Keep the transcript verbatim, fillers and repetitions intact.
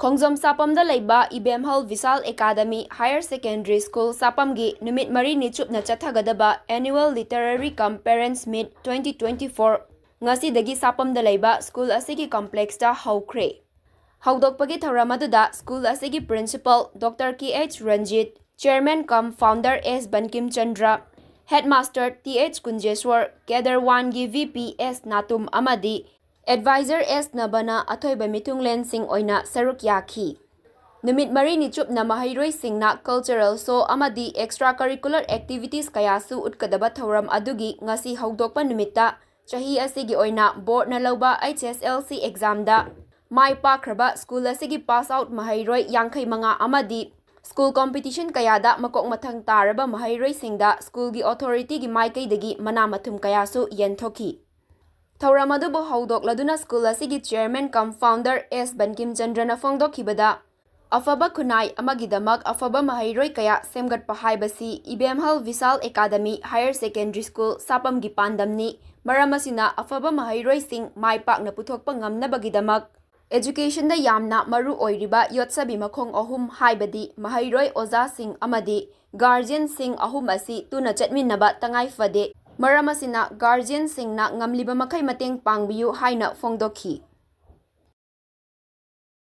ꯈꯣꯡꯖꯣꯝ ꯁꯥꯄꯝꯗ ꯂꯩꯕ ꯏꯕꯦꯝꯍꯜ ꯕꯤꯁꯥꯜ academy higher secondary school ꯁꯥꯄꯝꯒꯤ ꯅꯨꯃꯤꯠ ꯃꯔꯤꯅꯤ ꯆꯨꯞꯅ ꯆꯠꯊꯒꯗꯕ Annual Literary cum Parents Meet twenty twenty-four ꯉꯁꯤꯗꯒꯤ ꯁꯥꯄꯝꯗ ꯂꯩꯕ ꯁ꯭ꯀꯨꯜ ꯑꯁꯤꯒꯤ ꯀꯝꯄ꯭ꯂꯦꯛꯁꯇ ꯍꯧꯈ꯭ꯔꯦ꯫ ꯍꯧꯗꯣꯛꯄꯒꯤ ꯊꯧꯔꯝ ꯑꯗꯨꯗ ꯁ꯭ꯀꯨꯜ ꯑꯁꯤꯒꯤ ꯄ꯭ꯔꯤꯟꯁꯤꯄꯜ ꯗꯣꯛꯇꯔ ꯀꯦ ꯑꯩꯆ ꯔꯟꯖꯤꯠ, ꯆꯦꯌꯔꯃꯦꯟ ꯀꯝ ꯐꯥꯎꯟꯗꯔ ꯑꯦꯁ Bankim Chandra, headmaster T H ꯀꯨꯟꯖꯦꯁ꯭ꯋꯔ, cadre ꯋꯥꯟꯒꯤ ꯚꯤ ꯄꯤ ꯑꯦꯁ ꯅꯥꯇꯨꯝ ꯑꯃꯗꯤ ꯑꯦꯗꯚꯥꯏꯖꯔ ꯑꯦꯁ ꯅꯕꯅ ꯑꯊꯣꯏꯕ ꯃꯤꯊꯨꯡꯂꯦꯟꯁꯤꯡ ꯑꯣꯏꯅ ꯁꯔꯨꯛ ꯌꯥꯈꯤ꯫ ꯅꯨꯃꯤꯠ ꯃꯔꯤꯅꯤ ꯆꯨꯞꯅ ꯃꯍꯩꯔꯣꯏꯁꯤꯡꯅ ꯀꯜꯆꯔꯦꯜ ꯁꯣ ꯑꯃꯗꯤ ꯑꯦꯛꯁꯇ꯭ꯔꯥ ꯀꯔꯤꯀꯨꯂꯔ ꯑꯦꯛꯇꯤꯚꯤꯇꯤꯁ ꯀꯌꯥꯁꯨ ꯎꯠꯀꯗꯕ ꯊꯧꯔꯝ ꯑꯗꯨꯒꯤ ꯉꯁꯤ ꯍꯧꯗꯣꯛꯄ ꯅꯨꯃꯤꯠꯇ ꯆꯍꯤ ꯑꯁꯤꯒꯤ ꯑꯣꯏꯅ ꯕꯣꯔꯗꯅ ꯂꯧꯕ ꯑꯩꯆ ꯑꯦꯁ ꯑꯦꯜ ꯁꯤ ꯑꯦꯛꯖꯥꯝꯗ ꯃꯥꯏ ꯄꯥꯛꯈ꯭ꯔꯕ ꯁ꯭ꯀꯨꯜ ꯑꯁꯤꯒꯤ ꯄꯥꯁ ꯑꯥꯎꯠ ꯃꯍꯩꯔꯣꯏ ꯌꯥꯡꯈꯩ ꯃꯉꯥ ꯑꯃꯗꯤ ꯁ꯭ꯀꯨꯜ ꯀꯝꯄꯤꯇꯤꯁꯟ ꯀꯌꯥꯗ ꯃꯀꯣꯛ ꯃꯊꯪ ꯇꯥꯔꯕ ꯃꯍꯩꯔꯣꯏꯁꯤꯡꯗ ꯁ꯭ꯀꯨꯜꯒꯤ ꯑꯣꯊꯣꯔꯤꯇꯤꯒꯤ ꯃꯥꯏꯀꯩꯗꯒꯤ ꯃꯅꯥ ꯃꯊꯨꯝ ꯀꯌꯥꯁꯨ ꯌꯦꯟꯊꯣꯛꯈꯤ꯫ ꯊꯧꯔꯝ ꯑꯗꯨꯕꯨ ꯍꯧꯗꯣꯛꯂꯗꯨꯅ ꯁ꯭ꯀꯨꯜ ꯑꯁꯤꯒꯤ ꯆꯦꯌꯔꯃꯦꯟ ꯀꯝ ꯐꯥꯎꯟꯗꯔ ꯑꯦꯁ ꯕꯟꯀꯤꯝ ꯆꯟꯗ꯭ꯔꯅ ꯐꯣꯡꯗꯣꯛꯈꯤꯕꯗ, ꯑꯐꯕ ꯈꯨꯟꯅꯥꯏ ꯑꯃꯒꯤꯗꯃꯛ ꯑꯐꯕ ꯃꯍꯩꯔꯣꯏ ꯀꯌꯥ ꯁꯦꯝꯒꯠꯄ ꯍꯥꯏꯕꯁꯤ ꯏꯕꯦꯝꯍꯜ ꯕꯤꯁꯥꯜ ꯑꯦꯀꯥꯗꯃꯤ ꯍꯥꯌꯔ ꯁꯦꯀꯦꯟꯗꯔꯤ ꯁ꯭ꯀꯨꯜ ꯁꯥꯄꯝꯒꯤ ꯄꯥꯟꯗꯝꯅꯤ꯫ ꯃꯔꯝ ꯑꯁꯤꯅ, ꯑꯐꯕ ꯃꯍꯩꯔꯣꯏꯁꯤꯡ ꯃꯥꯏ ꯄꯥꯛꯅ ꯄꯨꯊꯣꯛꯄ ꯉꯝꯅꯕꯒꯤꯗꯃꯛ educationꯗ ꯌꯥꯝꯅ ꯃꯔꯨ ꯑꯣꯏꯔꯤꯕ ꯌꯣꯠꯁꯕꯤ ꯃꯈꯣꯡ ꯑꯍꯨꯝ, ꯍꯥꯏꯕꯗꯤ ꯃꯍꯩꯔꯣꯏ, ꯑꯣꯖꯥꯁꯤꯡ ꯑꯃꯗꯤ guardianꯁꯤꯡ ꯑꯍꯨꯝ ꯑꯁꯤ ꯇꯨꯅ ꯆꯠꯃꯤꯟꯅꯕ ꯇꯉꯥꯏ ꯐꯗꯦ꯫ ꯃꯔꯝ ꯑꯁꯤꯅ, guardianꯁꯤꯡꯅ ꯉꯝꯂꯤꯕ ꯃꯈꯩ ꯃꯇꯦꯡ ꯄꯥꯡꯕꯤꯌꯨ ꯍꯥꯏꯅ ꯐꯣꯡꯗꯣꯛꯈꯤ꯫